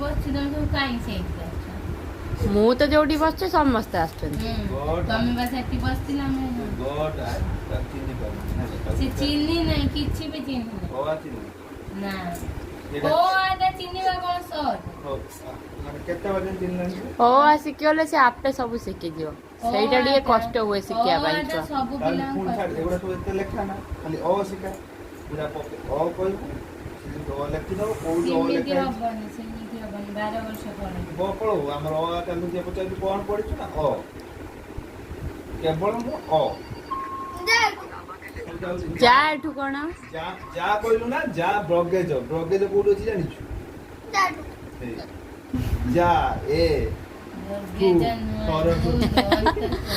ବସିଛୁ, ତମେ ସବୁ କାହିଁ ସେଇଠି ଆସୁଛ? ମୁଁ ତ ଯୋଉଠି ବସୁଛି, ସମସ୍ତେ ଆସୁଛନ୍ତି। ତମେ ବା ସେଠି ବସିଥିଲ, ଆମେ ଗଟା ତାକୁ ଚିହ୍ନି ପାରୁନି ହେଲା, ତାକୁ ସେ ଚିହ୍ନି ନାହିଁ, କିଛି ବି ଚିହ୍ନି ନାହିଁ। ଅ ଆ ଚିହ୍ନି ନା। ଏଇଟା ଓ ଆ ଟା ଚିହ୍ନିବା କଣ ସହଜ? ହଉ, ମାନେ କେତେ ବର୍ଷ ଚିହ୍ନିଲାଣି ସେ? ଅ ଆ ଶିଖିଗଲେ ସେ ଆପେ ସବୁ ଶିଖିଯିବ। ସେଇଟା ଟିକେ କଷ୍ଟ ହୁଏ ଶିଖିବା ଅ ପାଇଁ ଆ ଟା ଛୁଆ। ସବୁ ତାହେଲେ ପିଲାଙ୍କୁ ପୁଣି ଛାଡ଼ କଷ୍ଟ। ଏଗୁଡ଼ା ସବୁ ଏତେ ଲେଖା ନା, ଖାଲି ଅ ଶିଖା। ପୁରା ପକେ ଅ କହିବୁ, ସେ ଯେମିତି ଅ ଲେଖିଦବ, କୋଉଠି ଅ ସେମିତି ଲେଖା ହେଇଛି। ହବନି, ସେମିତି ହବନି। 12 ବର୍ଷ ପଳେଇବ। ବ ପଳଉ ଆମର ଅ ଆ। କାଲି ଯିଏ ପଚାରୁଛୁ କଣ ପଢିଛୁ ନା, ଅ, କେବଳ ମୁଁ ଅ ଯାଉଛି। ଯା ଏଠୁ କଣ? ଯା ଯା କହିଲୁ ନା, ଯା। ବ୍ରଗେଜ, ବ୍ରଗେଜ କୋଉଠି ଅଛି ଜାଣିଛୁ? ଏଇ, ଯା ଏ ଦୁର୍ଗେଜ ନୁହଁ। ସରସ୍ୱତୀ।